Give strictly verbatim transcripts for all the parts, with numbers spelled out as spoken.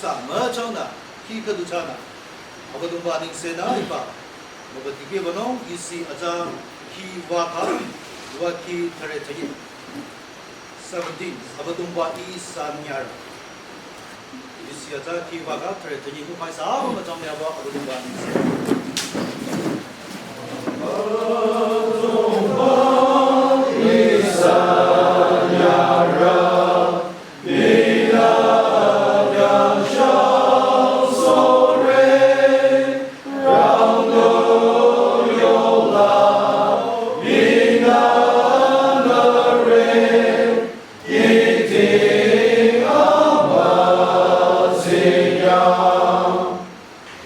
Sa müchangnü, khi khüdu chanü, Abüdongba nengsenü hiba, mübü dikehbanung, isi aja khi waka, waki thare thayi. Seventeen, Abüdongba Ihsa nyarü. Isi aja khi waka thare thayi, kukhai sa, müchang yaba, Abüdongba nengse.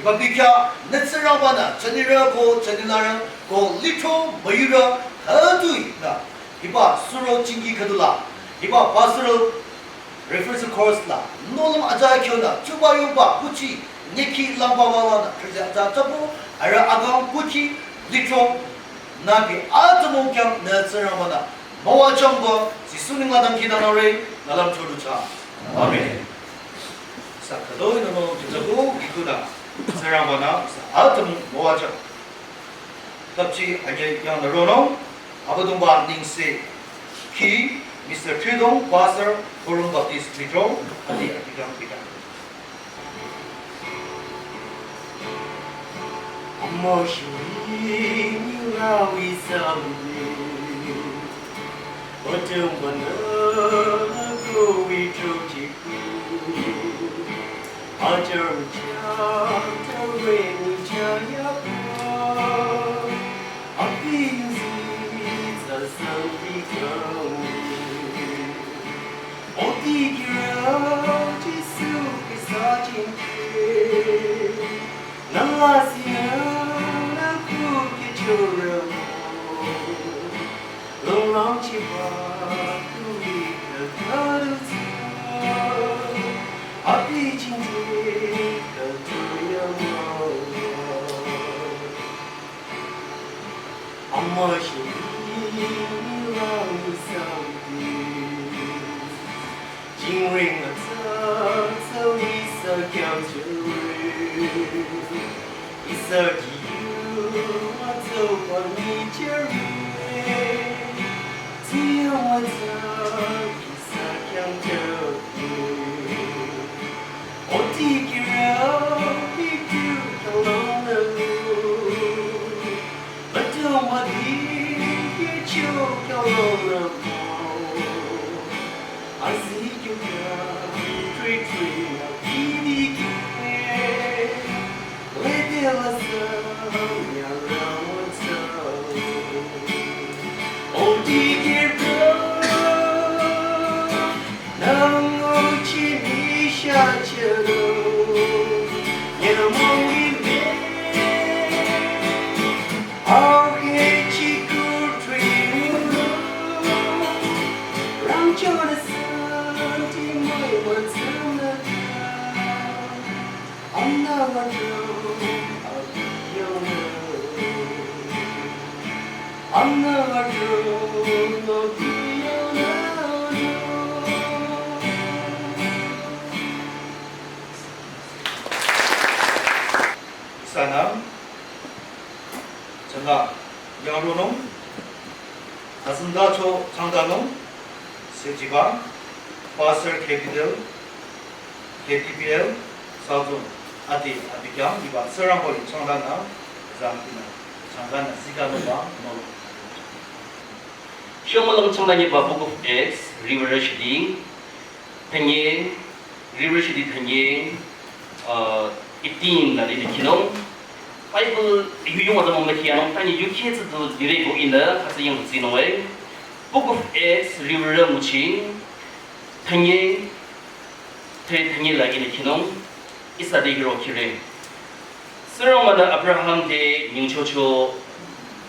Hiba bikya nü Tsingrangba-nü jünirü ko jünilarü ko lithro müyurü khüdui nü hiba suro chingi khüdula hiba pastoral reference course la nohlüm aja kyonü chuba yuba kuchi nyeki langba wala nü khrizi aja chabu arüh akang kuchi lithro nü bi atümung khyang nü Tsingrangba-nü müwajüngba Jisu neng la dangkhidangnangre, nü lümcho du cha. Amen. Sa khüdui nü mülung jüjaku, ikunü, Tsingrangba-nü, sa atümung müwajüng. Khüpchi anyüh yangnü ronung, Abüdongba nengse, khi, Mister Tridong, Pastor, Korung Baptist Lithro, adi adi kang pita. Amoshuini lawi sami. Otumbana kuwi trochiku. Ajar ucha, tawenu chaya pa. Api yuzi, tsa sambi kami. Oti kira Jisu Krista jingke, nang lasi nang kuke choramo. Longlang chiba kuri kakaru tsa, api jingke katuya mawa. Ama shiri lang samdi. Jingring atsa tsa wisa kyang chere. Isa jiyu atsa pani chere. Tiyang atsa isa kyang chere. Oti kira pitu kalona. Batu madi kichu kalona. Azi kyuka tri tri na kidi ke. Lede la sa ya rawa sa. Oti kira. Nang uchi mi sha chero, nyamong mi me. Au he chi ku tri mu ro. Rang chona san ti mai wan san na. Anna wajong abiyana. Anna wajong abiyana. Sanam. Changa. Yang ronung. Asanda cho changdanung. Sejiba. Pastor Capital. K T P L, South Zone, ati, ati kyang, iba, Tsingrangba-i changdanü, zangtinü, changdanü, zika nungba, nolo. Shomolong changdanü ba Book of Acts, River Shidi, Tanye, River Shidi Tanye, uh, eighteen na lili kinong. Bible, yu yung ada mama kianong, Tanye yu kietsu tu dire go ina, kasi yang zinong eh. Book of Acts, River Muching, Tanye, Te Tanye la ina kinung, ihsa te hiro kire. Sürong mada Abraham te nyingchocho,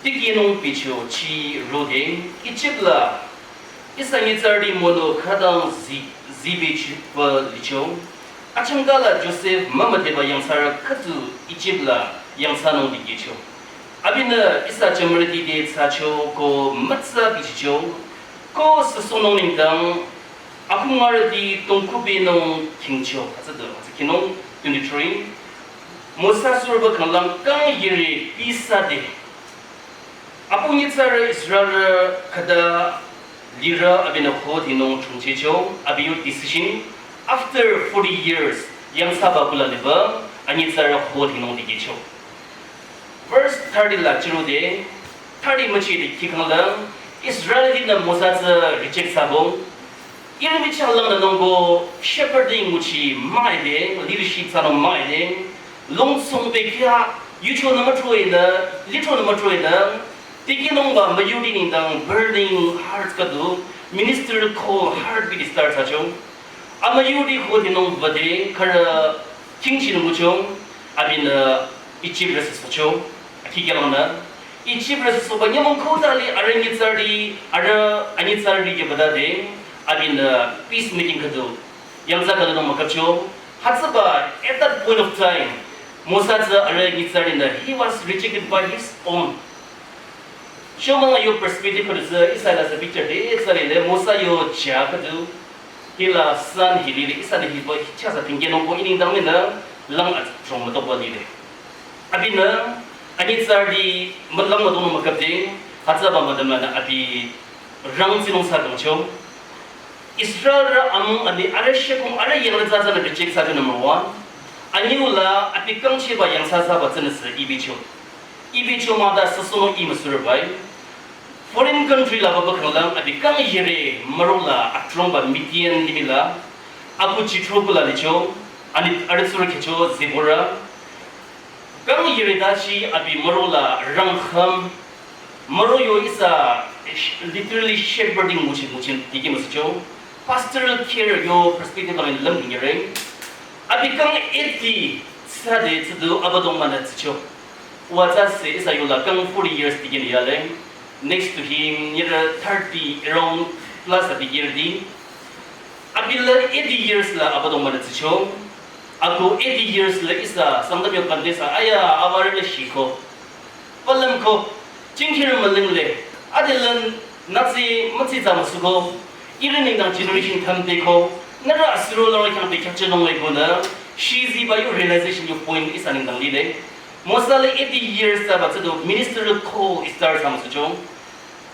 tikinung picho chi rode, Egypt la, ihsa nyitsardi mono khadang zi, zibe chi pa licho. Achangka la Joseph mama te ba yangsara khatu Egypt la yangsanung dikicho. Abinü ihsa chamriti te tsacho ko matsa bichicho, ko sasonung ningdang, Akhungarüti tongkhupenung khingcho, hütsüde, hütsü khinung twenty-three. Mosa suroba khanglang kang yere pisa de. Apu nyitsarü Israelrü khüta lirü abinü khodinung chungchecho, abi yo decision. After forty years, yangsaba kula liba, anyitsarü khodinung dikecho. Verse thirty la chirode, thirty müchide kikanglang, Israeltinü Mosa tsü reject thsabong. Ihrü michah langnü nungbo shepherding nguchi maide, leadership thsanung maide, lungsong bekya, yucho nü mütroinü, litro nü mütroinü, tikinungba müyurüti nengdang burning heart khüdu, ministerial call heart bi start thsachong. Amüyurüti khodinung bade, khürü khingchinung nguchong, abinü Egypt rüsü sochong, akikyalangnü. Egypt rüsü soba nyümong khodali arüh nyitsarüti, arüh anyitsarüti kebadade, abinü peace making khüdu. Yangsa khüdu nung mükapcho. Hütsüba, at that point of time, Mosa tsü arüh nyitsarütinü, he was rejected by his own. Shomang yo perspective khüdu tsü, ihsa la sü picture de, ihsa lile, Mosa yo cha khüdu, hila son hi lile, ihsa de hiba, hichasa tingkenungbo inengdang minü, lang adrong mütokba lile. Abinü, anyitsarüti, mü-, lang mütonung mükapding, hütsüba madam nü abi rangtsinung thsa dongcho. Israelrü amung ani arüh shekung arüh yangrü tsatsanü reject thsachonü number one. Anyiula abi kangcheba yangsa thsaba tsünüsü ibicho. Ibicho mada süsünung imüsürübai. Foreign country la baba khanglang abi kang yere mürola adrongba Midian limih la. Apu Jethro kula licho. Ani arüh tsurü khecho Zipporah. Kang yere dachi abi mürola rangkham, müro yo ihsa literally shepherding nguchi nguchi dikeh müsücho. Pastoral care yo perspective la lümding yere. Abi kang eighty thsade tsidu Abüdongba-nü tsicho. Wa tsase ihsa yola kang forty years dikeh yale. Next to him, near thirty, around plus abi yirdi. Abi la eighty years la Abüdongba-nü tsicho. Ako eighty years la ihsa Sangtam yo kandesa, aya, awarü la shiko. Palüm ko, chingkir müling le, adelan natsi matsi tsama suko, ihrü nengdang generation thamte ko, nührü asuro la khyang te khyang chenung le ko nü, shiziba yo realization yo point ihsa nengdang lile. Mosa le eighty years thsaba tsidu ministerial call start thsa müsücho.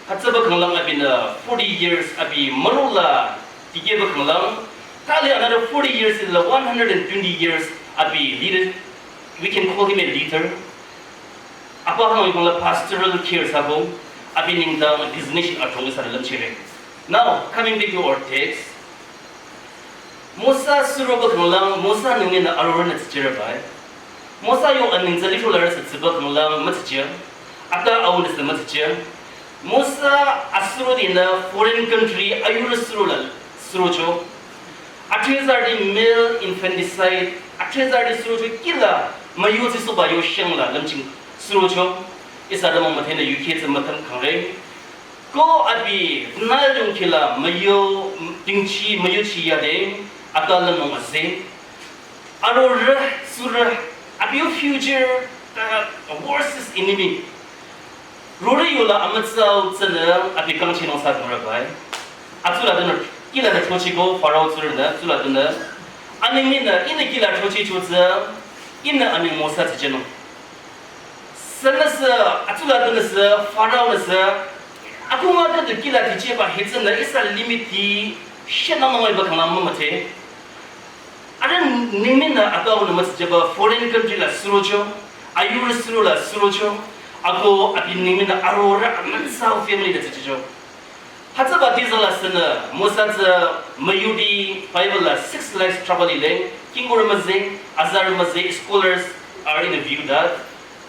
Hütsüba khanglang abinü forty years abi mürola dikehba khanglang. Thali another forty years la one hundred and twenty years abi leader. We can call him a leader. Apa hang yong la pastoral care thsako, abi nengdang designation adrong ihsa lümchire. Now, coming back to our text. Mosa suroba khanglang, Mosa nunginü arorünü tsichire bai. Mosa yo aneng tsü litro larü sü tsiba khanglang mütsichire. Ata aunü sü mütsichire. Mosa asurotinü foreign country ayurü surola surocho. Athezarüti male infanticide, athezarüti surocho kihla müyutsü soba yo shangla lümching surocho. Ihsa rümang müdhenü yukheh tsü müthang khangre. Ko abi Nile yongkhila müyo, tingchi müyochi yade, ata lümnung aze. Arorü, surü, abi yo future, uh, worst enemy. Rorü yola amütsau tsünü, abi kangchinung thsa kangre bai. Atsula dünü, kihla nü chochiko, Pharaoh tsurünü, atsula dünü. Aneng minü, ihnü kihla chochicho tsü, ihnü aneng Mosa tsichenung. Sünüsü, atsula dünüsü, Pharaoh-nüsü, akhunga khüdu kihla ticheba hitsünü ihsa limiti shenamangaiba khanglang mümüdhe. Arüh ningminü ata aunü mütsicheba foreign country la surocho, ayurü surola surocho, ako abi ningminü arorü amütsau family la tsichicho. Hütsüba tizala sünü, Mosa tsü müyurüti Bible la six lakhs trouble ile, kingkurü müzeh, azarü müzeh, scholars are in the view that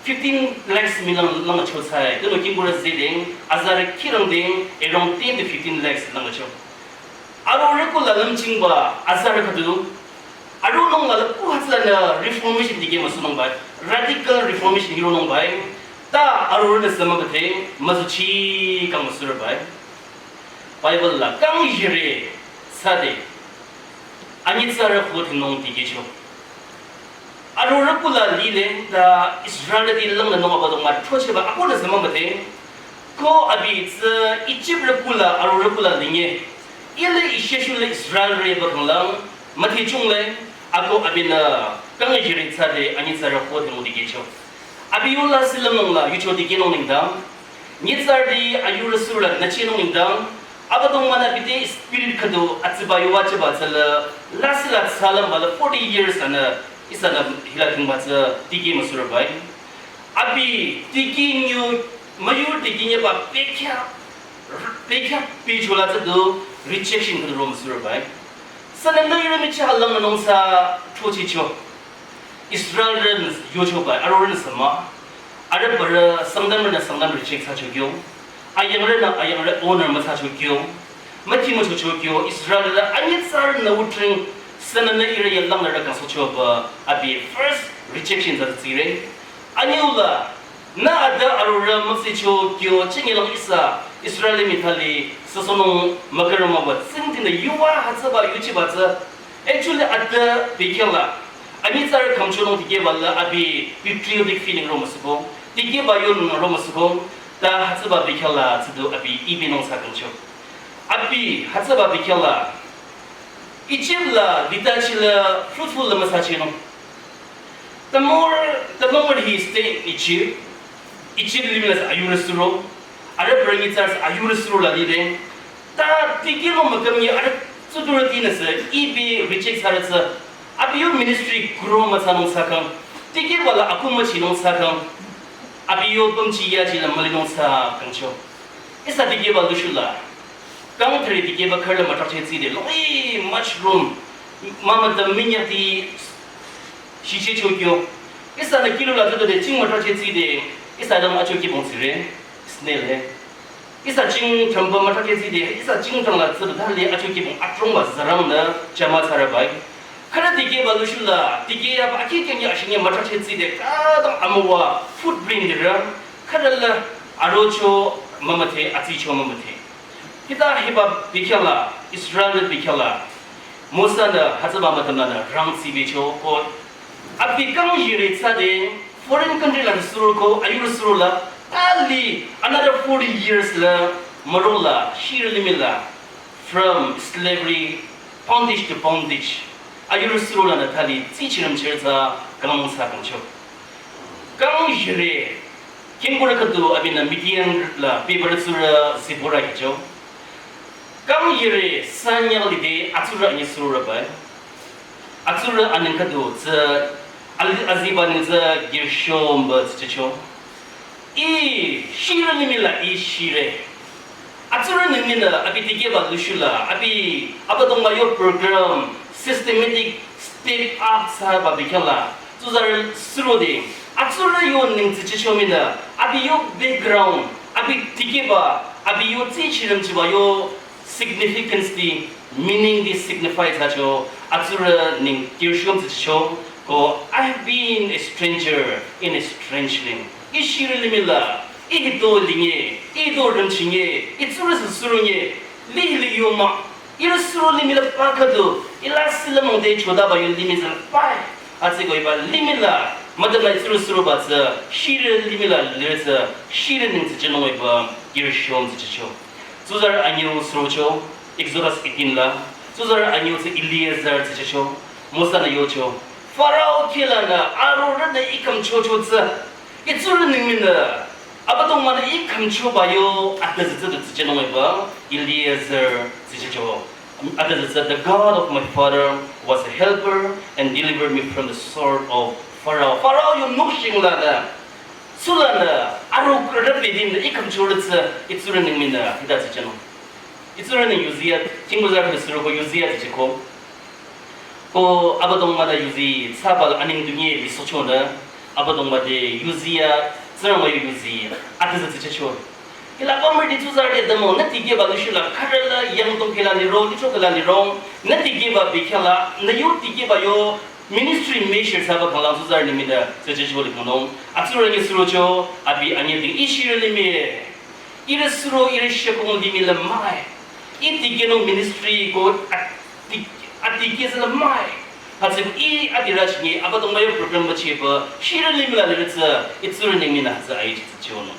fifteen lakhs milang langcho sai, tunüo kingkurü zeding, azarü kirangding, around ten to fifteen lakhs langcho. Arorü kula lümchingba, azarü khüdu, aronung la la ku hütsülanü reformation dikeh müsünungbai, radical reformation hironungbai, ta arorünü sü mübüdhe, müzuchi kang müsürübai. Bible la kang yire thsade, anyitsarü khodinung dikehcho. Arorü kula lile ta Israelrüti langnü nung Abüdongba throchehba akonü sü mümüdhe, ko abi tsü Egyptrü kula arorü kula linye. Ile isheshule Israelrü bakanglang, mati chungle, ako abinü, kang jiri tsade, anyi tsare ho tengu dikecho. Abi yola silamong la, yucho dikeno ningdang. Nyitsardi ayurü sura nachi ningdang. Abüdongba-nü bide spirit khüdu atsiba yuwa chiba tsala, lasila salam bala forty years anü, ihsanü hila tingba tsü dike müsura bai. Abi dike nyu, müyur dike nyeba pekya, pekya pichola tsü du rejection khüdu ro müsura bai. Sünü nü yürü michi halang nungsa chochicho. Israelrünü yocho bai, arorünü sama. Arübarü Sangtamrünü Sangtam reject thsacho kyo. Ayangrünü ayangrü honor müthsacho kyo. Müti müchocho kyo. Israelrü anyitsarünü wutring sünü nü ire yalangnü rü kangsocho ba abi first rejection za tsire. Anyula nü ada arorü müsicho kyo chingilang ihsa Israel mithali süsonung makarama ba tsingdinü yuwa hütsüba yuchiba tsü. Actually, ata bikela. Anyi tsar kamchonung dikeba la abi patriotic feeling ro müsüko. Dikeba yonung ro müsüko. Ta hütsüba bikela tsü du abi ibi nung sa kangcho. Abi hütsüba bikela. Egypt la lita chila fruitful la müsachinung. The more, the longer he stay in Egypt, Egypt limlas ayurü suro. Arübarü nyitsarü ayurü suro la lide. Ta dikelo mükam ye arüh tsudurütinü sü ibi reject thsarü tsü. Abi yo ministry grow müthsanung sakang. Dikeba la akum müchinung sakang. Abi yo pümchi yachi la mülinung sakangcho. Ihsa dikeba lushula. Kang thüre dikeba khürla mütrakche tside. Loi mushroom. Mama da minyati shiche chokyo. Ihsanü kilo la tutu de ching mütrakche tside. Ihsa dang acho kibong tsire. Snail he. Ihsa ching thamba mütrakhe tside, ihsa ching thang la tsüba thali acho kibong atrongba zarangnü chama thsarü bai. Khürü dikeba lushula, dike yaba akhi kengya ashinye mütrakhe tside, kadang amüwa footprint dira, khürü la arocho mümüdhe, atsicho mümüdhe. Hita hiba bikela, Israel bikela, Mosa-nü hütsüba müdümnü rang tsibicho ko abi kang yire tsade foreign country la suru ko ayurü suru la thali another forty years la müro la shirü limih la from slavery, bondage to bondage. Ayurü suru lanü thali tsichirüm chirtsa kang sa kangcho. Kang yire kingkurü khüdu abinü Midian la bibürü suru Zipora kicho. Kang yire sanyang lide atsurü anyi suru rabai. Atsurü aneng khüdu tsü al-, aziba neng tsü Gershom ba tsü cho. I shirü limih la i shirü. Atsurü nengminü abi dikeba lushula, abi Abüdongba yo program, systematic step up thsaba bikela. Tsuzarü sürode, atsurü yo neng tsichicho minü, abi yo background, abi dikeba, abi yo tsichirüm chiba yo significance di, meaning di signify thsacho, atsurü neng Gershom tsichicho, ko, "I have been a stranger in a strange land." I shirü limih la, i hito linye, i do rümchinye, i tsurü sü sürünye, lihili yoma, irü sürü limih la pa khüdu, ila silamong de chodaba yo limih zan pai. Atsü ko iba limih la, müdümnü tsuru tsuru ba tsü, shirü limih la lirü tsü, shirü neng tsü chinung iba, Gershom tsü chicho. Tsuzarü anyiu surocho, Exodus eighteen la, tsuzarü anyiu tsü Eleazar tsü chicho, Mosa-nü yocho. Pharaoh kihlanü, Aaron-nü i khümchocho tsü, i tsurü nengminü, Abüdongba-nü i khümchoba yo, atüzü tsü tsü chinung iba, Eleazar tsü chicho. Atüzü tsü, "The God of my father was a helper and delivered me from the sword of Pharaoh." Pharaoh yo nukshing lanü, sulanü, aro kürü bidin, i khümchorü tsü, i tsurü nengminü, hita tsü chinung. I tsurü neng yuzi ya, chingu zarü sürü ko yuzi ya tsü chiko. Ko Abüdongba-nü yuzi, tsaba la aneng dunye lisochonü, Abüdongba te yuzi ya, Tsingrangba yo yuzi ya, atüzü tsü chicho. Hila pamrüti tsuzarü te demo, nü tikehba lushila, khürü la yangdong kihla liro, licho kihla liro, nü tikehba bikehla, nü yo tikehba yo, ministry measure thsaba khanglang tsuzarü nengminü, tsü chicho likhonung. Atsurü nyi surocho, abi anyi ding i shirü limih. Irü suro irü shekong limih la mai. I tikehnung ministry ko ati-, atikeh tsü la mai. Hütsü i adirü chingi Abüdongba yo program ba chiba shirü limih la lirü tsü i tsurü nengminü hütsü ai chi tsü chonung.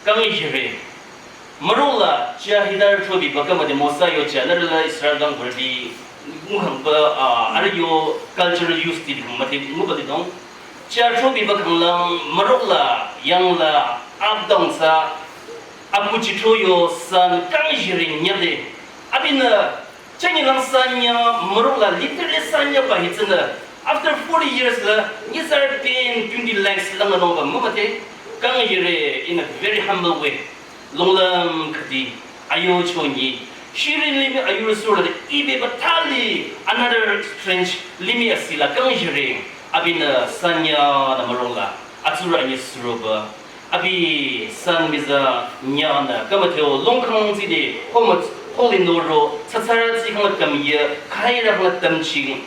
Kang yire. Mürokla, chia hidar chobi bakam de Mosa yo chia, nührü la Israel gang bürdi, ngukhang ba, ah, arüh yo cultural use ti dikang mate, nguba lidong. Chia chobi bakang lang, mürokla, yangla, abdong sa, abu chitro yo san, kang jiring nyade. Abinü, chanyi lang sanya, mürokla, literally sanya ba hitsünü. After forty years la, nyitsarü ten, twenty lakhs lang nong ba, mümate, kang jire in a very humble way. Longlüm khüdi, ayo chonyi, shirin limih ayurü sürü de ibe batali, another strange limih asila kang jire, abinü sanya na mürokla, atsurü anyi sürü ba, abi san miza nyana, kamateo longkang zide, homat, holy noro, tsatsara tsikang tam ye, kaira kang tam ching,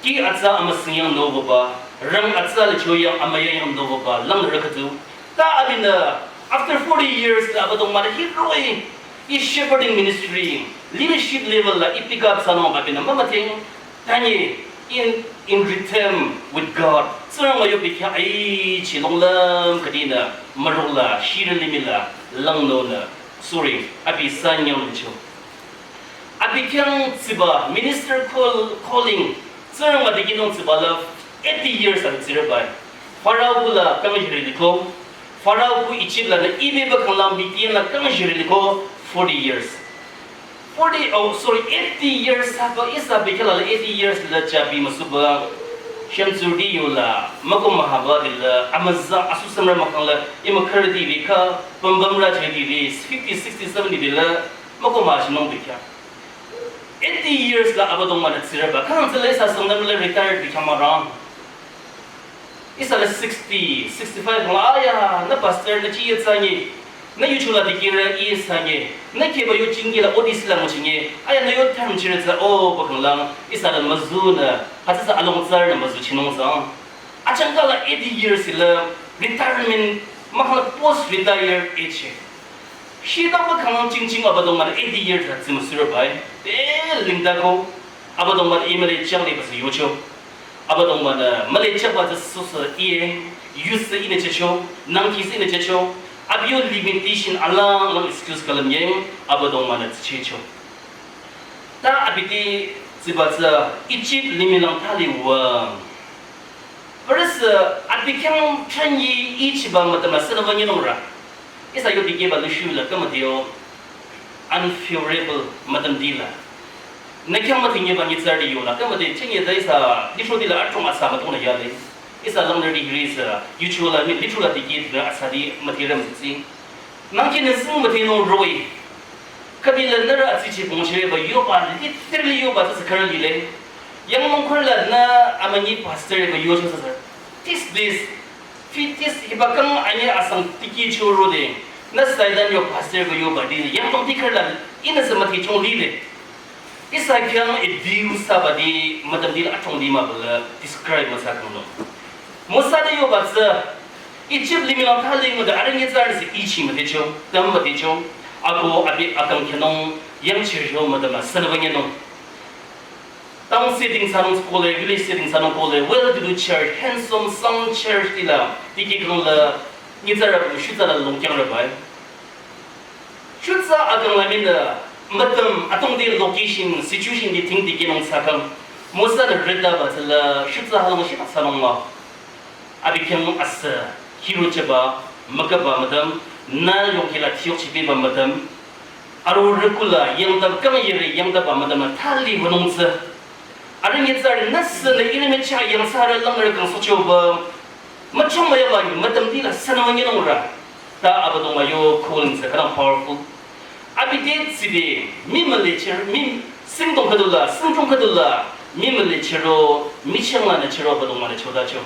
ki atsa ama singyang no baba, rang atsa le choyang ama yayang no baba, lang rakatu. Ta abinü, after forty years la abadong mara hiroi, i shepherding ministry, leadership level la i pick up sanong babinü mama ting, tanye, in, in rhythm with God. Tsingrang ma yo bikya ai chi longlüm khüdinü, mürokla, shirin limih la, lang no na, sorry, abi sanyang cho. Abi khyang tsiba, minister call, calling, Tsingrang ma dikinung tsiba la eighty years abi tsire bai. Pharaoh bu la kang jire liko, Pharaoh bu Egypt la na ibe ba kang la Midian la kang jire liko, forty years. Forty, oh, sorry, eighty years saba, isa bikhala la eighty years la chabi masuba. Shem zurdi yola, mako mahaba dila, amaza, asu samra makang la, ima khardi bika, bambam ra chedi bi, fifty, sixty, seventy dila, mako ma chinong bikya. Eighty years la abadong mana tsire ba, kang zile sa song namle retired bikya marang. Isa la sixty, sixty-five la, aya, na pastor, na chiye tsanyi, na yuchula dikira iye sanyi, na keba yo chingi la odisi la mo chingi, aya, na yo time chire tsa, oh, bakang lang, isa la mazu na, hatsa sa along tsar na mazu chinong sang. Achangka la eighty years la retirement, mahala post retire age. Shidang ba kang ching ching abadong mana eighty years la tsima sura bai. Eh, lingda ko, abadong mana imale chang le basa yocho. Abadong mana male chang ba susa iye, use ine checho, nang kis ine checho. Abio limitation alang lang excuse kalam yeng, abadong mana checho. Ta abiti ziba tsa Egypt limih lang thali wa. First, uh, abi khyang chanyi ichiba matam la sana wanyinong ra. Isa yo dikeba lushu la kama dio unfavorable matam dila. Na khyang matinye ba nyitsar di yo la kama de chanyi da isa litro dila atong asa matong la yale. Isa lang dari hiri sa yuchu la mi litro la dikit na asa di matiram si. Nang ki nasing matinong roi. Kabila nara atsi chi pong shire ba yo ba literally yo ba tsa kar lile. Yang mong kar la na amani pastor ba yo sa sa. This this. Fit this hiba kang anya asang tiki choro de. Na saidan yo pastor ba yo ba di. Yang tong tikar la ina sa mati chong lile. Isa khyang e diu sa ba di matam di la atong di ma ba la describe masa kang lo. Mosa de yo ba tsa Egypt limih lang thali ngo da arang yetsar si ichi mate cho, tam mate cho, ako abi akang khenong yang chir cho madama sanabang yenong. Town setting sanong kole, village setting sanong kole, well to do church, handsome sound church tila, tiki kong la, nyitsara bu shutsa la longkyang rabai. Shutsa akang la mina, matam, atong di location, situation di ting di kinong sakang. Mosa da rida ba tala, shutsa halong shi sanong ma. Abi khyang asa, hiro chaba, makaba madam, na yong kila tiyok chibi ba madam. Aro rekula, yang dab kang yere, yang dab ba madam na thali hunong sa. Aring yetsar nasa na iri mecha yang sara lang rekang socho ba. Machong maya ba, madam dila sana wangi nong ra. Ta abadong mayo calling sa kanang powerful. Abi de tsibe, mi malecher, mi singdong kadula, singdong kadula, mi malechero, mi changla na chero abadong malecho dacho.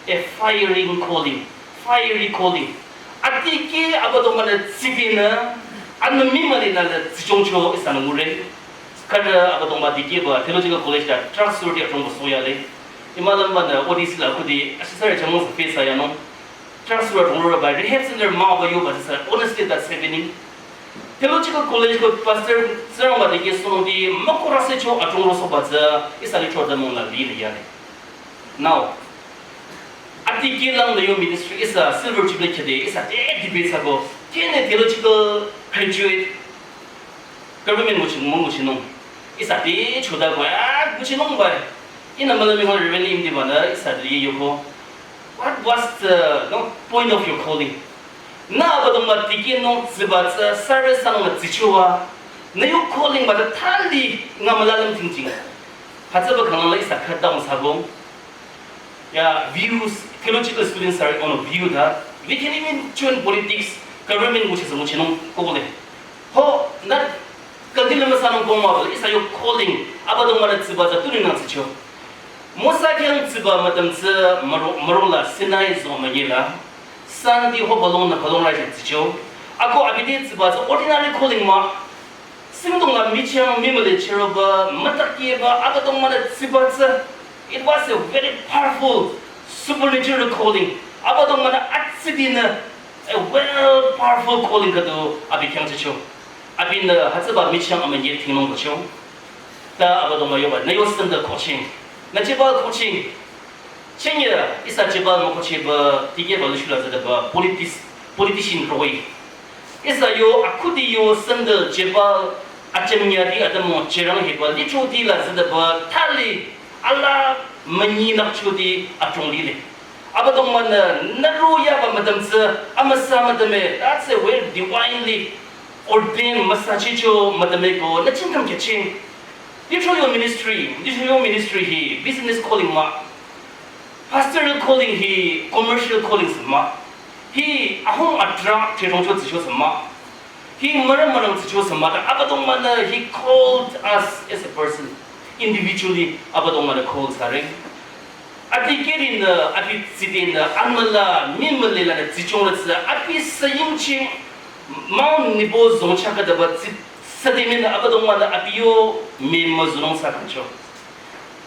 A firing calling, fiery calling. Atiki abadong mana tsidina, anu mi mali na la tsichongcho isana mure. Kada abadong ma diki ba theological college da trust sorti atong ba soya le. Imalam mana odisi la kudi asisare chamong sa face ya no. Trust sorti atong ba rehab center ma ba yo ba sa, honestly that's happening. Theological college ko pastor sarang ba diki sono di makora se cho atong so ba za isali cho da mong la li ya le. Now, ati kilang da yo ministry isa silver jubilee khede isa te debate sa go. Kene theological Graduate, government nguchi, mo nguchinung. Ihsa te choda ko ya nguchinung bai. Ihnü müla mi hon revenue imdi banü ihsa te yoko. What was the, no, point of your calling? Nü Abüdongba tikehnung tsiba tsü service thsanung nü tsichowa. Nü yo calling ba tsü thali nü mülalüm tingting. Hütsüba khanglang la ihsa cut down thsako. Ya, views, theological students are on a view that we can even join politics, government nguchi sü nguchinung kole. Ho, nü kandil müsanung kongwa, ihsa yo calling, Abüdongba-nü tsiba tsü tuning nang tsicho. Mosa khyang tsiba mütam tsü müro, müro la Sinai zong münyila. Sandi ho balong nü balong rai tsicho. Ako abi te tsiba tsü ordinary calling mah. Singdong la michang mimüle chiroba, mütakiba, Abüdongba-nü tsiba tsü. It was a very powerful supernatural calling. Abüdongba-nü atsüdinü a well powerful calling khüdu abi khyang tsicho. Abinü hütsüba michang amünyi thingnung kocho. Ta Abüdongba yoba, nü yo sandal koching. Nü jebal koching. Chenye, ihsa jebal mükocheba, tikehba lishula zedeba, politis-, politician roh-i. Ihsa yo, akhudi yo sandal jebal, achemnyadi atümung cherang hiba, lichoti la zedeba, thali, ala, münyi nakchoti, adrong lile. Abüdongba-nü, nü ro yaba mütam tsü, amüsa mütame, that's a very divinely ordained müsa chicho mütame ko, nü chingkam keching. Litro yo ministry, litro yo ministry hi business calling mah. Pastoral calling hi commercial calling sü mah. Hi ahung atra therong cho tsicho sü mah. Hi mürü mürü tsicho sü mah. Ta Abüdongba-nü, he called us as a person, individually Abüdongba-nü call thsare. Abi kerinü, abi tsidinü, amüla, mimüle lanü tsichong la tsü, abi sayingching, Mount Nebo zong chakadaba tsi, sadiminü Abüdongba-nü abi yo, mimü zunung sa kancho.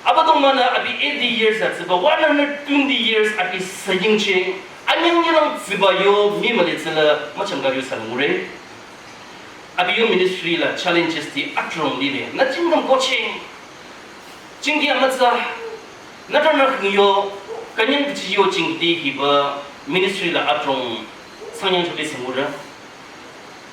Abüdongba-nü abi eighty years atsüba, one hundred twenty years abi sayingching, anyang yelang tsiba yo, mimüle tsila, machangka yo sa ngure. Abi yo ministry la challenges ti adrong lile. Nü chingkam koching. Chingki amütsa. Nü ta nü khing yo. Kanyang kichi yo chingki hiba ministry la adrong. Sangyang chode singura.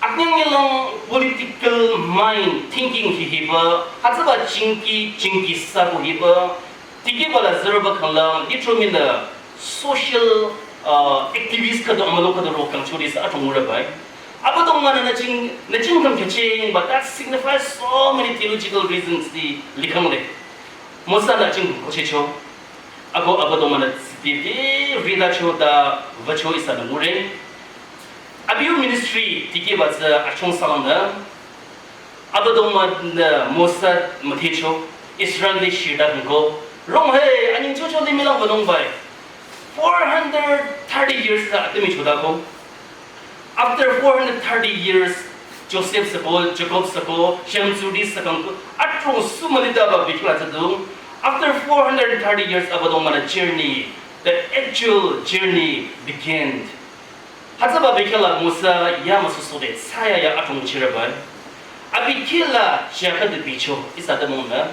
Aknyang yelang political mind thinking hi hiba. Hütsüba chingki, chingki sa ko hiba. Tikehba la zerba khanglang, litro minü social, uh, activist khüdu amülo khüdu ro kangchori sa atong ura bai. Abüdongba-nü nü ching, nü chingkam keching, but that signifies so many theological reasons ti likhang le. Mosa nü ching kochecho. Ako Abüdongba-nü tsi ti rida cho ta vacho ihsa nü ngure. Abi yo ministry tikehba tsü achong salang nü. Abüdongba-nü Mosa müdhecho, Israel te shirda hungko. Rong he, anying chocho limih lang wünung bai. Four hundred thirty years la atümi chodako. After four hundred thirty years, Joseph sako, Jacob sako, Shem Zuri sakang ko, atro sumalidaba bikla tadu. After four hundred thirty years, Abüdongba-nü journey, the actual journey began. Hütsüba bekhyah la Mosa ya müsüsode, thsayahiya atong chireba. Abi kihla chah khüdu bicho, ihsa te mong nü.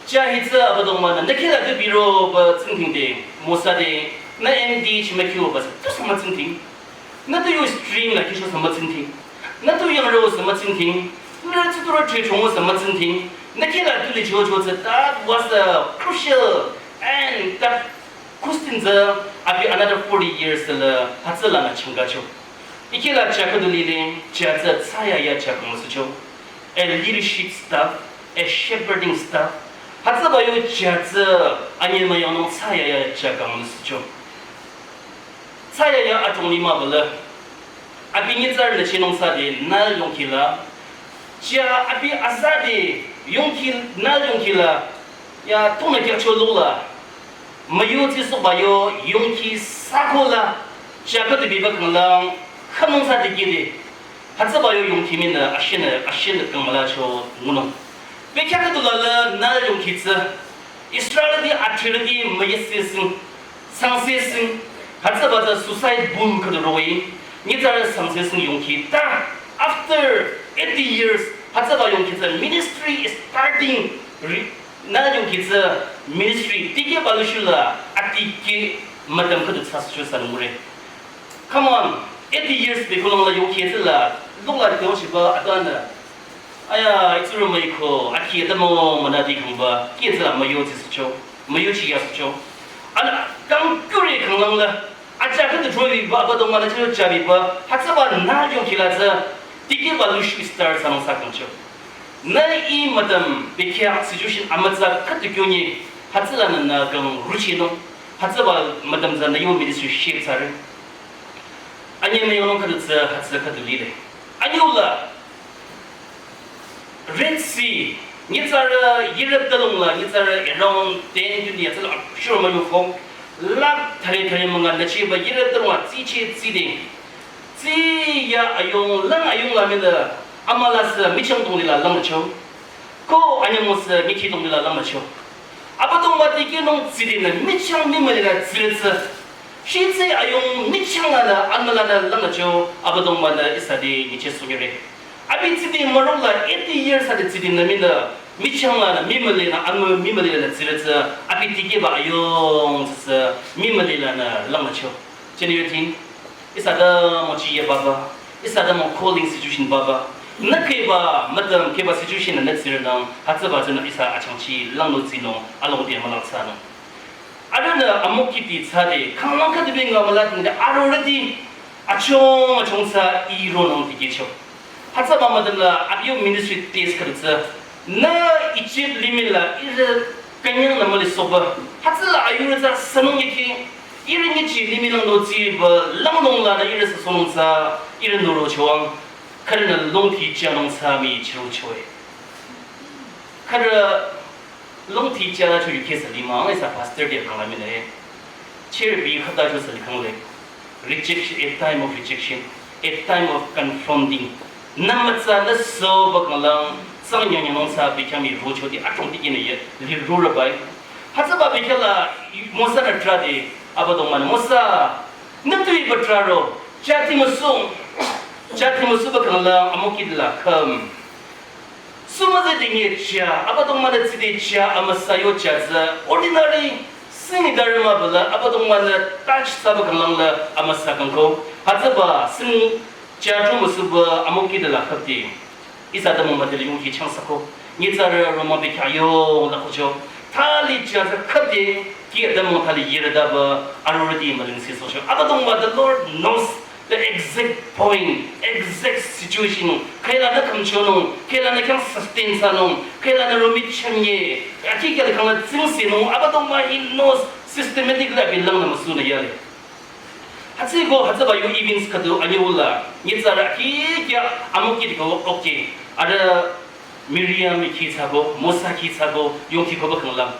Chah hi tsü Abüdongba-nü, nü kihla du biroba tsingdhingde, Mosa te, nü M D chima kyoba, tu sa mütsingdhing. Nü tu yo stream la kisho sa mütsingdhing. Nü tu yang ro sa mütsingdhing. Nü tu tu ro tre chong sa mütsingdhing. Nü kihla du licho cho tsü, that was a crucial and that Kustin tsü abi another forty years la hütsüla nü changkacho. Ikehla chah khüdu lile, chah tsü thsayahiya chah kang sücho. A leadership staff, a shepherding staff. Hütsüba yo chah tsü anyemüyangnung thsayahiya chah kang sücho. Thsayahiya atong lima bala. Abi nyitsarü nü chinung sade Nile yongkhi la. Chah abi azade yongkhi, Nile yongkhi la. Ya, tunü kyacho lo la. Müyo tsi soba yo yongkhi sako la. Chah khüdu biba khanglang, khünung sade gide. Hütsüba yo yongkhi minü, ashinü, ashinü kangmüla cho ngunung. Bekhyah khüdu la la Nile yongkhi tsü. Israel ti athirüti müyesesing, sangsesing, hütsüba tsü suicide bomb khüdu roh-i, nyitsarü sangsesing yongkhi ta, after eighty years, hütsüba yongkhi tsü ministry is starting, re-, nü yongkhi tsü ministry, tikehba lushula, atikeh mütam khüdu tsü sücho sanmure. Come on, eighty years bekhunung la yongkhi tsü la, Lungla dikyo shiba atanü. Aya, itsurü müiko, akhi atamo münadi khangba, kiyetsüla müyo tsisücho, müyo chiyasücho. Ana, kang kyure khanglangla, acha khüdu choibiba, Abüdongba nü chiro chabiba, hütsüba nü yongkhilatsü, tikehba lushu star sanung sakangcho. Nü i mütam, bekya situation amütsa khüdu kyonyi, hütsülanü nü kang ruchinung, hütsüba mütam za nü yo ministry shape tsare. Anyemüyongnung khüdu tsü, hütsü khüdu lile. Anyula, Red Sea, nyitsarü Europe talungla, nyitsarü around ten twenty yatsüla, sure müyo fong, lakh thare thare münga nachiba Europe talungla, tsiche tsiding. Tsiya ayong, lang ayong la mila, amülasü michang tonglila langcho. Ko anyemüsü michi tonglila langcho. Abüdongba tikehnung tsidinü, michang mimülila tsiletsü. Shitsi ayong michang lanü, amülanü langcho, Abüdongba nü ihsa te nyiche sungire. Abi tsidi mürokla eighty years ade tsidi nü mina, michang lanü, mimülinü, amü mimülinü tsiretsü, abi tikehba ayong tsü, mimülinü langcho. Cheni yotin, ihsa da mo chiye baba, ihsa da mo calling situation baba, nü keba, mütam keba situation nü tsirenang, hütsüba tsünü ihsa achangchi langno tsino, along te mülang tsano. Arühnü amokiti tsade, kanglang khüdu binga mülating de, arorüti, achong, achong sa, ironung tikehcho. Hütsüba müdümla, abiyo ministry test khüdu tsü, nü Egypt limih la, ihrü kanyang nü müli soba. Hütsüla ayurü tsü sanung yeki, ihrü nyichi limih lang no tsiba, langnung lanü ihrü sü sonung tsü, ihrü nuro choang, khürünü longti chanung tsü mi chiro choe. Khürü Longti chara cho yukhe sali ma, ang isa pastor dia kangla mine. Cherbi khata cho sali kangle. Rejection, a time of rejection, a time of confronting. Namatsa na so ba kanglang, sang yang yang sa bi kami ro cho di atong di kine ye, li ro ra bai. Hütsüba bi kala, Mosa nü trade, Abüdongba nü, Mosa, nü tui ba traro, chati musung, chati musu ba kanglang, amokidla kam. Sumüzeh dinge cha, Abüdongba nü tside cha, amüsa yo cha tsü, ordinary, sing dharma bala, Abüdongba nü touch saba kanglang la, amüsa kangko. Hütsüba, sing cha tu musuba, amokidla khapti. Isa da mama deli yungki chang sako. Nyitsarü roma be kya yo, la kocho. Thali cha tsü khapti, ki da mo thali yere da ba, arorüti maling si so cho. Abüdongba, the Lord knows the exact point, exact situation, khüilanü khümchonung, khüilanü khyang sustain thsanung, khüilanü romi chanye, aki kya khangla tsingsinung, Abüdongba he knows systematically abi langnü müsunü yale. Hütsüko hütsüba yo events khüdu anyula, nyitsarü aki kya amokidko, okay, ada Miriam ki thsako, Mosa ki thsako, yongki ko ba khangla.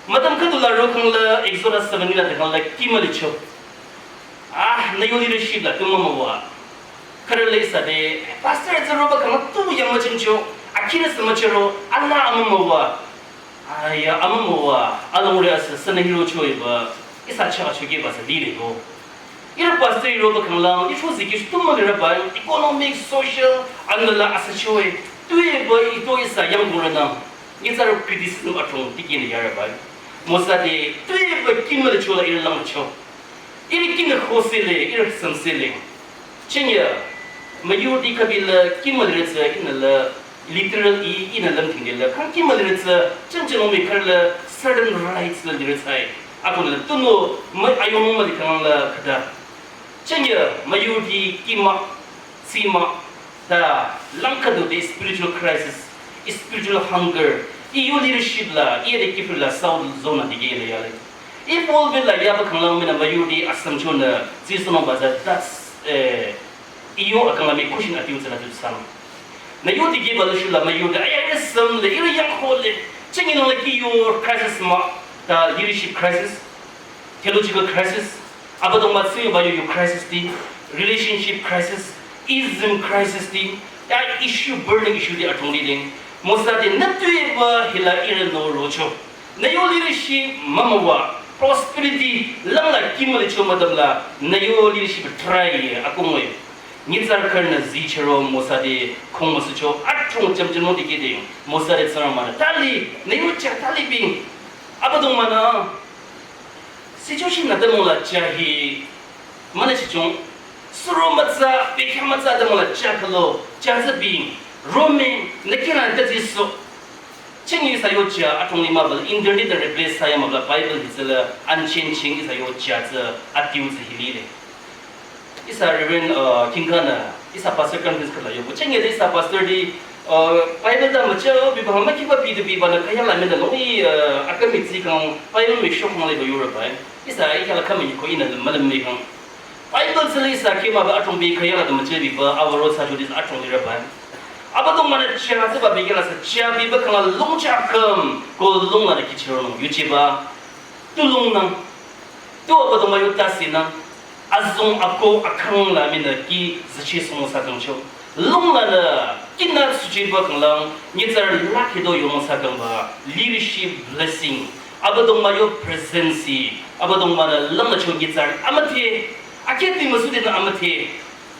Mütam khüdu la ro khangla, Exodus seven la khangla, ki mülicho. Ah, nü yo leadership la tu mama wa. Khürü le sa de, pastor tsü roba kang tu yang müchingcho, akina sa müchiro, ala amama wa. Aya, amama wa, along re asa, sa nü hiro cho ba, isa cha cho ke ba sa leader go. Ira pastor roba kang lang, isho ziki tu ma le ba, economic, social, anala asa cho e. Tu e ba, ito isa yang go na. Nyitsarü criticism atong, tiki ne yara ba. Mosa de, tu e ba, ki mülicho la ira lang cho. Iri kinü khosele, iri samsele. Chenya, müyurüti kabila kimüliretsü inala literal i inala mtingdela. Kang kimüliretsü, chen chen omi karla certain rights la liretsai. Akunala tunu mü ayong müli kangla khada. Chenya, müyurüti kima, sima, ta, langkadu de spiritual crisis, spiritual hunger. Iyo leadership la, iyo de kipir la, South zone la dige la yale. I Paul bin la yaba kanglang mina müyurüti asam chuna, zisunung baza, that's, eh, iyo akangla mi kushin atiu zana tu sang. Na yo digi balu shula müyurüti, aya, aya sam le, iri yang ho le, chingi nung le ki yo crisis ma, ta leadership crisis, theological crisis, Abüdongba tsü ba yo yo crisis di, relationship crisis, ism crisis di, ya issue, burning issue di atong di ding. Mosa di nü tue ba hila iri no rocho. Nü yo leadership mama wa prosperity lang la kimüli cho madam la nü yo leadership try ye akong we. Nyitsarü khürünü zi chero Mosa de khong müsü cho atong cham cham mo dikeh de. Mosa de tsara ma tali nü yo cha tali bing. Abüdongba nü situation nü tamo la cha hi mane chi chong. Suro mütsa, bekhyah mütsa de müla cha khülo, cha tsü bi, Rome, nü kina de zi so. Chingi sa yo cha, atong lima bal, internet de replace sa ya müla Bible hi tsü la, unchanging isa yo cha tsü, atiu tsü hili le. Isa Reverend, uh, King Khan, isa pastor conference kala yo. Chingi de isa pastor di, uh, Bible da mücha, bi ba, ma ki ba bi de bi ba na, kaya la me da lo, i, uh, akami zi kang, Bible me shok ma le ba yo ra ba. Isa, i kala kami ko ina, ma le me kang. Bible tsü la isa kima ba atong bi kaya la dama chebi ba, awa ro sa judis atong bi ra ba. Abüdongba-nü cha tsü ba bi kala sa cha bi ba kala lung cha kam, ko lung la de kichiro nung, yuchi ba, tu lung nang, tu Abüdongba yu ta si nang, azong ako akang la mi nü ki zichi song sa kang cho. Lung la nü, kina suchi ba kang lang, nyi tsar la kido yo sa kang ba, leadership blessing. Abüdongba yo presence, Abüdongba-nü lang la cho nyi tsar amüthe, akhe ti müsu de nü amüthe,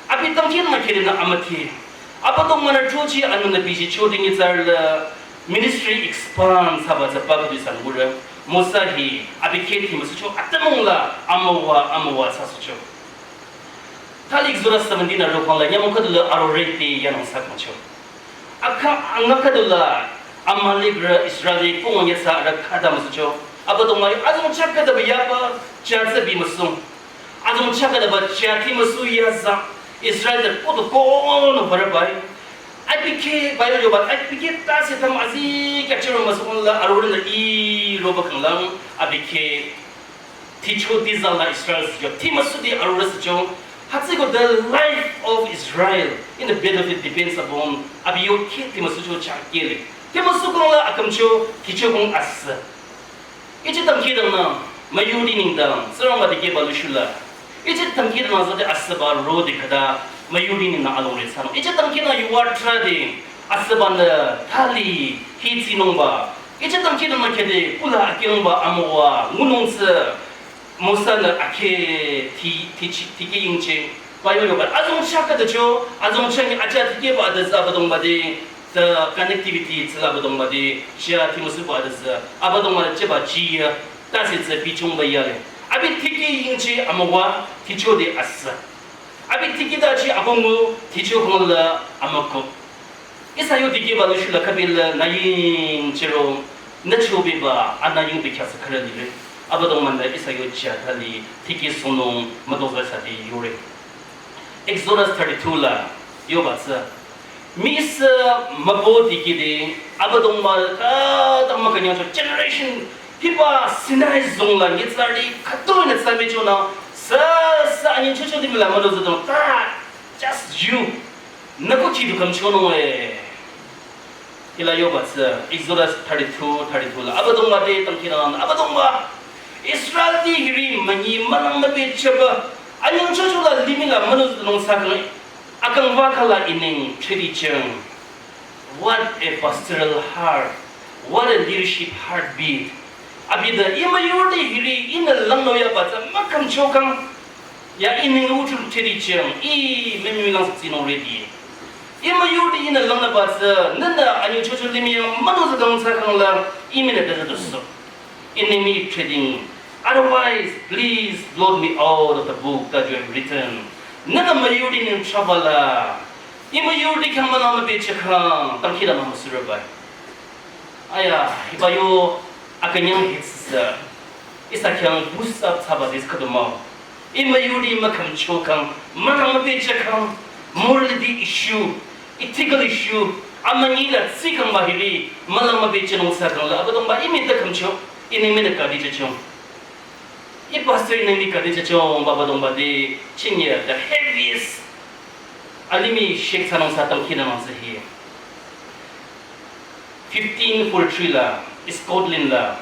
abi tangkhin ma khe de nü amüthe. Abüdongba-nü chochi anü nü biji cho de nyi tsar la ministry expand sa ba tsü pa kudi sang gure. Mosa hi, abi khe ti müsu cho atamong la amüwa, amüwa sa su cho. Thali Exodus seventeen a ro khang la, nyamong khüdu la aro re te ya nang sa kang cho. Aka, anga khüdu la, Amalek ra Israel kong ya sa ra khada müsu cho. Abüdongba, azong cha khada ba ya ba, cha tsü bi müsung. Azong cha khada ba, cha ti müsu ya za. Israel de ko to ko no ba ra ba. Abi khe, ba yo ba, abi khe ta se tam azi kya chiro müsung la, aro re na i ro ba kang lang, abi khe, Thicho ti za la Israel sü jo, ti müsu di arure sü jo. Hütsüko the life of Israel in the battlefield depends upon abi yo khe ti müsu jo cha kele. Ti müsu kong la akam cho, kicho kong asü. Ichi tangkhi dang na, müyurü nengdang, Tsingrangba dikehba lushu la. Ichi tangkhi dang na zade asüba ro de khüta, müyurü nengdang along re sanung. Ichi tangkhi dang yuwa tra de, asüba nü thali, hi tsinungba. Ichi tangkhi dang na khede, kula akyangba amüwa, ngunung tsü, Mosa-nü akhe ti, ti chi, ti ke ying che, ba yo yo ba. Azong cha khüta cho, azong cha nyi acha ti ke ba de za Abüdongba de, the connectivity tsü la Abüdongba de, cha ti müsu ba de za, Abüdongba de che ba ji ya, ta se tsü bi chung ba ya le. Abi ti ke ying che amüwa, ti cho de asü. Abi ti ke da che akong mu, ti cho kong la amüko. Ihsa yo dikehba lushu la khübi la nü ying chiro, nü cho biba, anü ying bi khyasa khürü lire. Abüdongba-nü ihsa yo cha thali, tiki sunung, müdozah sa di yore. Exodus thirty-two la, yoba tsü. Miss, uh, mübo dikehde, Abüdongba, ah, dang mükünyang cho generation, hiba Sinai zong la, nyitsarü, khütoi nü tsü mi cho na, sa, sa, anyi cho cho di mi la, müdozah dong, ta, just you. Nü ko chi du kam cho nung e. Hila yoba tsü, Exodus thirty-two, thirty-two la. Abüdongba de tangkhi dang, Abüdongba. Israel ti hiri münyi mülang mübe chaba. Anyang cho cho la limih la münüzü nung sa kang. Akang wa khala ining tredi chang. What a pastoral heart. What a leadership heartbeat. Abi da i müyurü hiri inü lang no ya ba tsü mükam cho kang. Ya ining utum tredi chang, i mimi lang sa tsinung ready. I müyurü inü lang na ba tsü, nünü anyi cho cho limih yang münüzü dang sa kang la, i mi nü da da so. Ining mi trading. Otherwise, please blot me out of the book that you have written. Nünü müyurü ning trouble la. I müyurü khyang mülang mübe che kang, tangkhi dang müsürü ba. Aya, hiba yo akünyang hitsü. Ihsa khyang boost up thsaba dis khüdu mah-o. I müyurü mükam cho kang, mülang mübe che kang, morality issue, ethical issue, amünyi la tsi kang ba hiri, mülang mübe che nung sa kang la, Abüdongba i mi da kam cho, ining mi da kadi che cho. I pastor ining mi kadi che cho, Abüdongba de, chinye, the heaviest, alimih shek sa nung sa tangkhi dang sa hi. Fifteen forty-three la, Scotland la,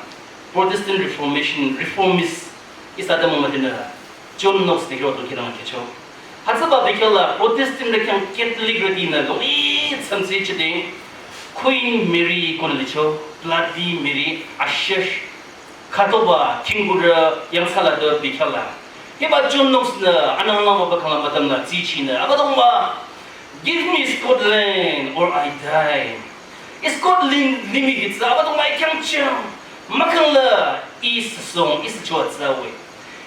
Protestant Reformation, Reformist, ihsa da mama dina, John Knox de hiro tangkhi dang kecho. Hütsüba bekhyah la, Protestant de khyang Catholic re dina, lo i tsamsi chide, Queen Mary ko nü licho, Bloody Mary, ashish, khütoba, kingurü, yang sala de bekhyah la. Hiba John Knox nü, anang lang ba kang la mütam la, tsi chi nü, Abüdongba, give me Scotland or I die. Scotland limih hitsü, Abüdongba i khyang chang. Mükang la, i sü song, i sü chua tsü we.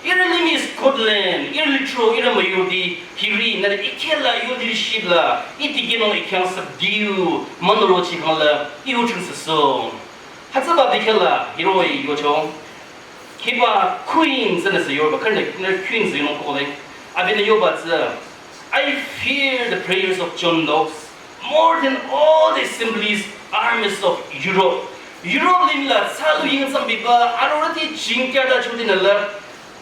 Ihrü limih Scotland, ihrü lithro, ihrü müyurüti, hiri, nührü ikehla, yo leadership la, itikinung ikhyang subdue, münürochi khangla, iu chungsüso. Hütsüba bikehla, hiroh-i yocho. Hiba queen tsünüsü yoba, künü, nührü queen tsü yonung kohle. Abinü yoba tsü, I fear the prayers of John Knox more than all the assemblies, armies of Europe. Europe limih la thsalu yingtsang biba, arorüti jingkyada chotinüla,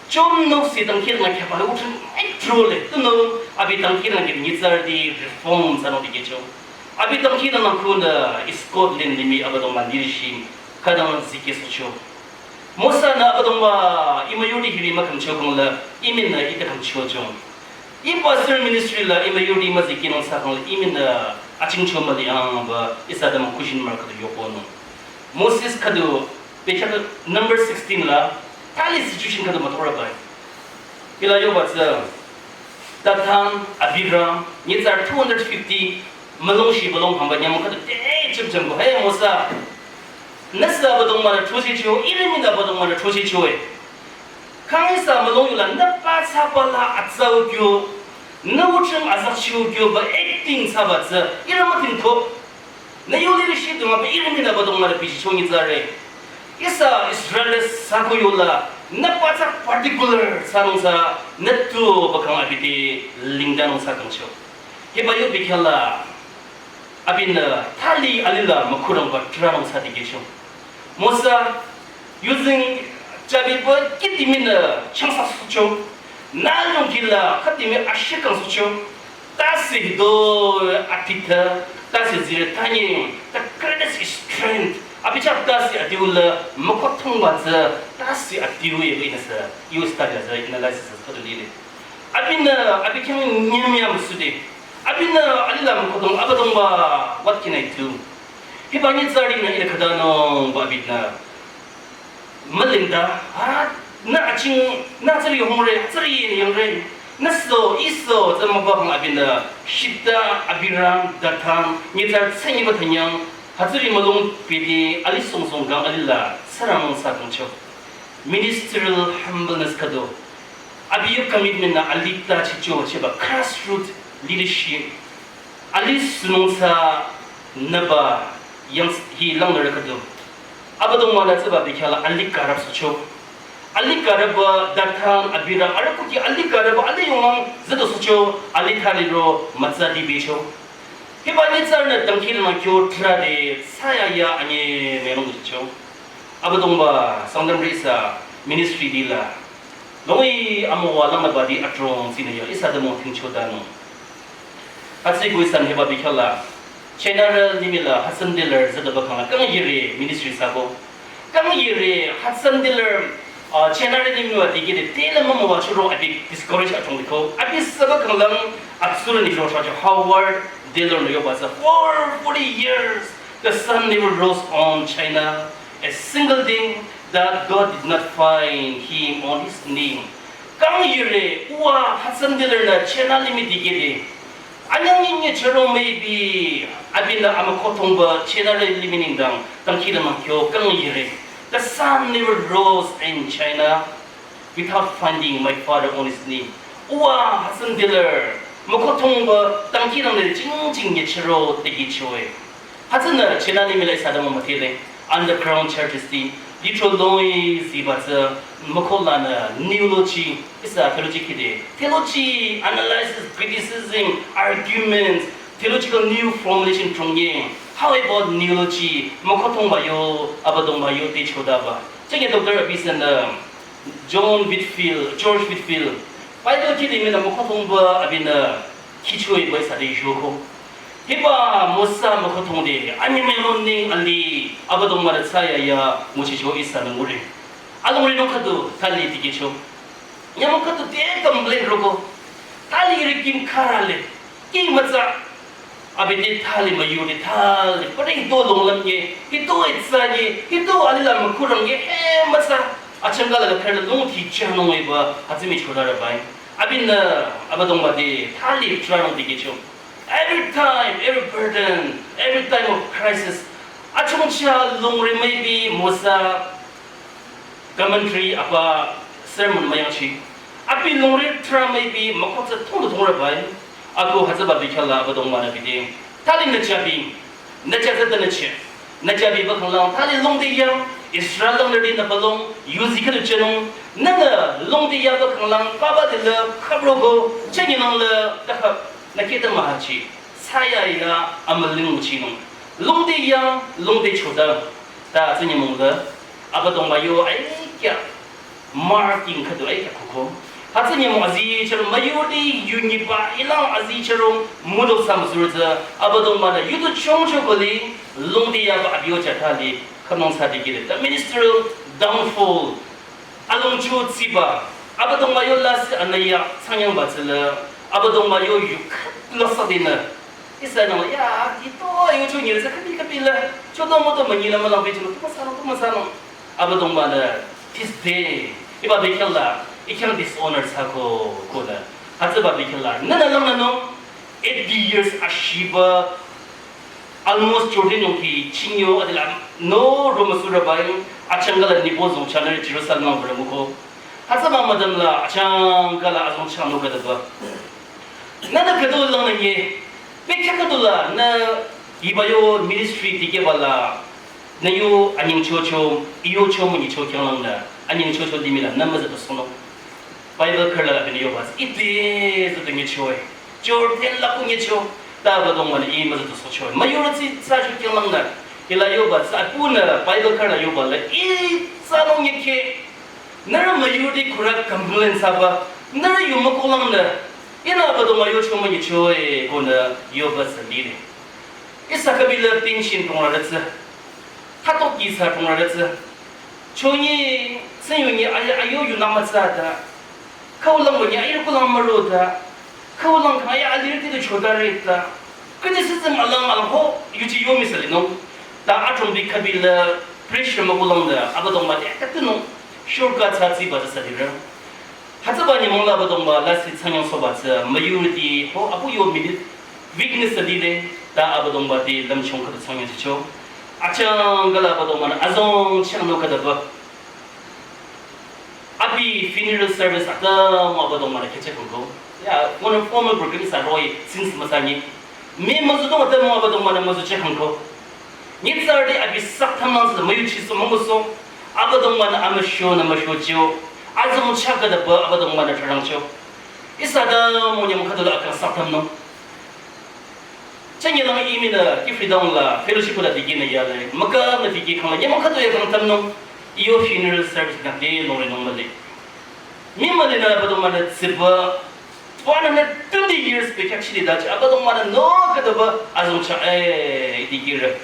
John Knox hi dangkhidangnang khyaba uthrün aitrole, tunüo, abi dangkhidangnang khyaba nyitsarüti reform thsanung dikehcho. Abi dangkhidangnang khunü Scotland limih Abüdongba leadership khütang zikehsohcho. Mosa-nü Abüdongba, ih müyurüti hiri mükhümcho khangla, ih minü ite khümchocho. Ih pastor ministry la ih müyurüti müzikehnung thsa khangla, ih minü achingcho müli angba, ihsa dümü question mark khüdu yokonung. Moses khüdu, pekha number sixteen la, thali situation khüdu müthoraba. Hila yoba tsü, Dathan, Abiram, nyitsarü two hundred fifty, mülung shi mülung hamba nyümong khüdu te chimchimko, hey Mosa, nüsü Abüdongba-nü throchehcho, ihrü minü Abüdongba-nü throchehcho e. Khang ihsa mülung yula nü pathsaba la atsau kyo, nü uthrün azakchiu kyoba acting thsaba tsü, ihrü mütingko. Nü yo leadership du mah pü ihrü minü Abüdongba-nü bichicho nyitsarü. Ihsa Israel sako yola, nü pathsa particular thsanung thsa, nü tuba khang abi te lingdanung thsa kangcho. Hiba yo bikehla, abinü thali alila mükhurangba tranung thsa dikehcho. Mosa, using chabiba kihdi minü changsa sohcho. Nü lungkila khatimi ashikang sohcho. Tase hido apita, tase zire tanye, the greatest strength. Abi chah tase adiu la, mükohtongba tsü, tase adiu ye inasa, use study as analysis as khüdu lile. Abinü, abi khyang nyemya müsude. Abinü, alila mükohtong, Abüdongba, what can I do? Hiba nyitsarünü ite khütanungba abinü. Mülingda, ha, nü aching, nü tsüri hungre, tsüri yangre, nüso, iso, tsü mübübang abinü, Shiphrah, Abiram, Dathan, nyitsarü tsünyiba thanyang, hütsüri mülung pidi, ali songsong gang alila, sürang thsa kangcho. Ministerial humbleness khüdu. Abi yo commitment-nü ali ta chicho chiba grassroot leadership. Ali sünung thsa nüba yang hi langnürü khüdu. Abüdongba-nü tsüba bikehla ali karap sohcho. Ali karapba Dathan, Abiram, arüh kuki ali karapba ali yongang züdo sohcho, ali thali ro mütsa dibicho. Hiba nyitsarünü dangkhidangnang kyo trade thsaya ya anyemüyang sohcho. Abüdongba Sangtamrü ihsa ministry dila. Loi amüwa langnübati adrong sinü yo ihsa dümü thingchodanung. Hütsüeko ihsanü hiba bikehla. China rü limih la Hudson Taylor züdaba khangla kang yire ministry thsako. Kang yire Hudson Taylor, ah, China rü limih wa dikehde tela mümüwa chüro abi discourage adrong liko. Abi süba khanglang atsurü ni rochacho Howard Taylor-nü yoba tsü for forty years the sun never rose on China. A single thing that God did not find him on his knee. Kang yire, uwa Hudson Taylor-nü China limih dikehde. Anyang nyinyi chüro maybe, abinü amükohtongba China rü limih nengdang, dangkhidangnang kyo kang yire. The sun never rose in China without finding my father on his knee. Uwa Hudson Taylor, mükohtongba dangkhidangnang jingjing nyechüro dikehcho e. Hütsünü China limih la ihsa dümü müdhele, underground churches ti, litro loi ziba tsü, mükohlanü neology, ihsa theology khide, theology, analysis, criticism, arguments, theological new formulation trong ye. How about neology? Mükohtongba yo, Abüdongba yo te chodaba. Chenge Doctor Abison, um, John Whitefield, George Whitefield, Bible khide minü mükohtongba abinü khichoiba ihsa te yoko. Hiba Mosa mükohtongde, anyemüyang neng ali, Abüdongba-nü thsaya ya, nguchicho ihsanü ngure. Alongri nung khüdu, thali dikehcho. Nyümong khüdu te complain roko. Thali iri kim kharale. Kim mütsa. Abi te thali müyurü thali. Pare hito longlam ye. Hito etsa ye. Hito alila mükhurang ye. He mütsa. Achangka la kharale longthi chanung eba. Hütsü mi chodarabai. Abinü, Abüdongba te thali tranung dikehcho. Every time, every burden, every time of crisis, achungcha longri maybe Mosa commentary apa sermon müyangchi. Abi longri tramai bi mükotsa thongdu thongra bai. Ako hütsüba bikhya la Abüdongba-nü bide. Thali nü chabi. Nü chaza ta nü che. Nü chabi ba khanglang thali longdi ya. Israel langnürüti nü palong. Yuzi khüdu chenung. Nünü longdi ya ba khanglang papa de la khabro ko. Chengi nang la da khab. Nü kete mahachi. Saya ya amüling nguchinung. Longdi ya, longdi choda. Ta tsü nyümong la. Abüdongba yo ai kya. Marking khüdu ai kya koko. Hütsü nyümong azi charo müyurüti yunyiba ilang azi charo müdo sam surütsü. Abüdongba-nü yudu chongcho koli longdi ya ba abiyo cha thali. Khanong sa dikire. The ministerial downfall. Alongcho tsiba. Abüdongba yo lasih anaya sangyang ba tsüla. Abüdongba yo yuk lasa dina. Ihsa nang ya, di to, yo cho nyir sa kapi kapi la. Cho to mo to manyi la malang pe cho, to masano, to masano. Abüdongba-nü, this day, iba bikhya la, ikhya dishonor sa ko, ko la. Hütsüba bikhya la, nü nü lang nü no, eighty years ashiba, almost Jordan yong ki chinyo, adila, no, Roma sura bai, achangka la nibo zong channel Jerusalem nang bra muko. Hütsüba madam la, achangka la azong chano ka da ba. Nü nü khüdu lang nü ye. Pe kya khüdu la nü iba yo ministry dikehba la. Nü yo anying chocho, iyo cho münyi cho khyanglang la. Anying chocho limih la nü müza to sono. Bible khürü la bini yo ba. Ite zo to nyi cho e. Jordan la ku nyi cho. Ta Abüdongba-nü i müza to so cho e. Müyurüti sa cho khyanglang la. Ila yo ba sa pu nü Bible khürü la yo ba la. I sa nong nyi khe. Nührü müyurüti khürü complain thsaba, nührü yu mükolang nü, ihnü Abüdongba yo cho münyi cho e, ko nü yo ba tsü lile. Ihsa kapi la tension tongrarütsü. Thatok ki sa tongrarütsü. Cho nyi, sen yu nyi, ayo, ayo yu nü mütsa ta. Khaulang wünyi, ayo kulang müro ta. Khaulang kang ayo alirüti tu chota re ta. Criticism alang alang ho, yuchi yo mi sa linung. Ta athrongbi kapi la pressure mükolang ta, Abüdongba te katinung. Shortcut thsa tsiba tsü sadira. Hütsüba nyümong la Abüdongba lasih thsanyang soba tsü müyurüti ho apu yo minute weakness sadile ta Abüdongba te lümchung khüdu thsanyang chicho. Achangka la Abüdongba-nü azong changno khüdu ba. Abi funeral service atümung Abüdongba-nü kheche khangko. Ya, formal, formal program ihsa roh-i since müsa nyi. Mi müzu dong atümung Abüdongba-nü müzu che khangko. Nyitsarüti abi saktamlang sü müyuchi sü münguso. Abüdongba-nü amüsho nü müsho chio. Azong chah khüdu ba Abüdongba-nü thrarangcho. Ihsa atümung nyümong khüdu la akang saktamnung. Chengi lang imi nü Kiphire dang la fellowship la dikeh nü yale. Maka nü dikeh khang la nyümong khüdu ya kang tamnung. Iyo funeral service nü de long re nung male. Mi male nü Abüdongba-nü tsiba. One hundred twenty years pe kyak chili dachi Abüdongba-nü no khüdu ba azong chah e dikeh re.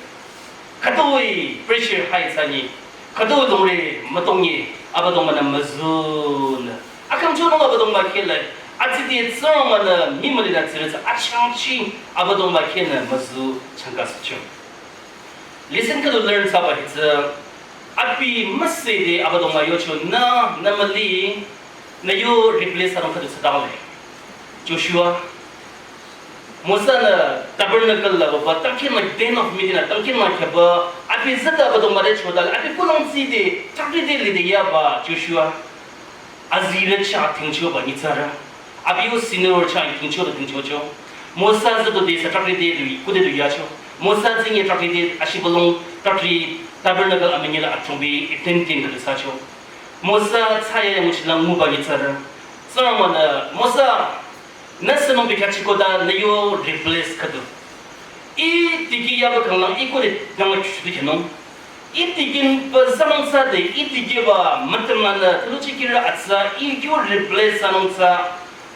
Khüdu-i pressure high thsanyi. Khüdu dongre mütongnyi Abüdongba-nü müzunü. Akang chonung Abüdongba kele. Atsidi Tsingrangba-nü mi mülila tsirütsü achangchi Abüdongba kele müzu changka sücho. Lesson khüdu learn thsaba hitsü. Abi müsüde Abüdongba yocho nü, nü müli, nü yo replace arong khüdu thsadale. Joshua, Mosa-nü tabernacle la baba, tangkin la den of meeting la, tangkin la kheba, abi zata Abüdongba te chodale, abi kulang tside, takri de lide yaba, Joshua. Azirü chah tingchoba nyitsarü. Abi yo senior chah tingchoba tingchocho. Mosa zato de sa takri de du, kude du yacho. Mosa zinye takri de, ashibalong takri tabernacle amünyi la athrongbi, iten tin khüdu thsacho. Mosa thsaya ya nguchila nguba nyitsarü. Tsingrangba-nü, Mosa, nü sünung bi khyachiko ta nü yo replace khüdu. I dikeh yaba khanglang i kode nang chuchudu khenung. I dikeh ba samang thsade, i dikeh ba mütüm la nü, tulu chikira atsa, i yo replace thsanung thsa,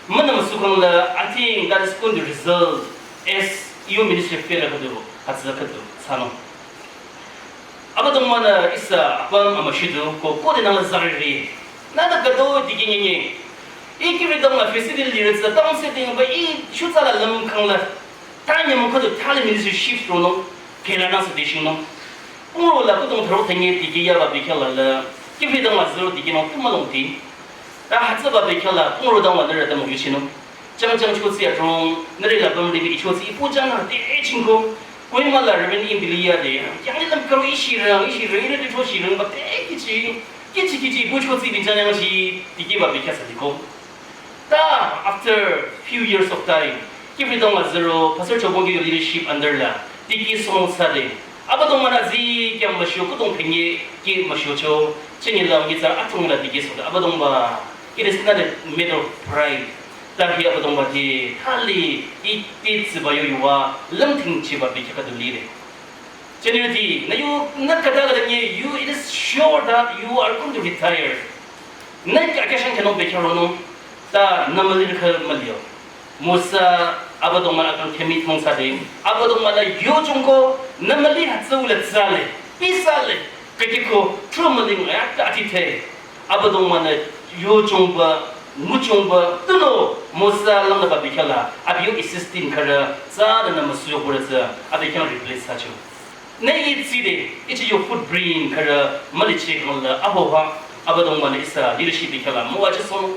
münü müsu khang la, I think that is going to result as your ministry failure khüdu, atsa khüdu, thsanung. Abüdongba-nü ihsa apüm amüshidu ko kode nang la zariri. Nü nü khüdu dikeh nyenye. I Kiphire dang la facility lirütsü, town setting ba i shutsa la lüm khang la. Ta nyümong khüdu thali ministry shift ronung, kela nang sü deshingnung. Pungro la kudong tharo thenye dikeh yaba bikhya la la. Kiphire dang la zero dikeh nung tüma long ti. Ta hütsüba bikhya la, pungro dang la nührü ta mo yuchinung. Chang chang chotsi adrong, nührü la bam ribi ichotsi ipu chang na te chingko. Kohima la Reverend Imbilia de, yang ni lam karo ishirang, ishirang, ina de to shirang, ba te kichi. Ichi kichi bucho tsi binchang yang chi dikehba bekhyah sa diko. Ta after few years of time, kibri dong la zero, Pastor Chobong yo leadership under la dikeh song sa de. Abüdongba nü zi kya müsho, kudong phenye ki müsho cho, chenye la ngi tsü atung la dikeh song de. Abüdongba, it is not a matter of pride. Ta hi Abüdongba de, thali, ite tsiba yo yuwa, lamting chiba bekhyah khüdu lile. Generally, na yu, na kada kada nye, you, it is sure that you are going to retire. Na kya kya shan kya nung bekhyah ronung, ta na müli rikha müli yo. Mosa, Abüdongba nü kang kemi thong sa de, Abüdongba nü yo chungko, na müli hatsa ula tsale, pisale, kaki ko, tru müli ngaya ta ati the. Abüdongba nü yo chungba, ngu chungba, tuno, Mosa lang na ba bekhyah la, abi yo assistant khara, tsale na müsu yo khara tsü, abi khyang replace sa cho. Ne i tside, ichi yo footprint khara, müli che kang la, aho ha, Abüdongba nü ihsa leadership bekhyah la, mo achi song.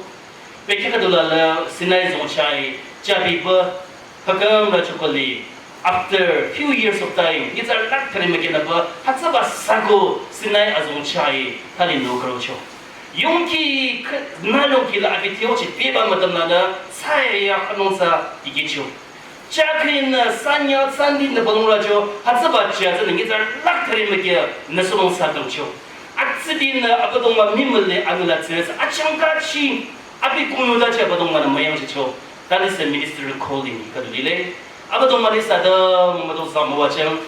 Bekhyah khüdu la la, Sinai zong chai, chabi ba, hakam la chokoli. After few years of time, ngi tsü lak thare ma kena ba, hatsa ba sako, Sinai azong chai, thali no karo cho. Yongki, na yongki la abi theo chi, peba matam la la, saya ya khanong sa, dikeh cho. Chakri na sanya sandi na balong rajo, hatsaba cha zan ngi zan lak thare ma kya na sumong sa tong cho. Atsidi na Abüdongba mimale angla tsere sa achangka chi, abi kunu da cha Abüdongba na mayang chi cho. That is a ministerial calling, khüdu lile. Abüdongba ni sa da, ma do sa mo wa chang,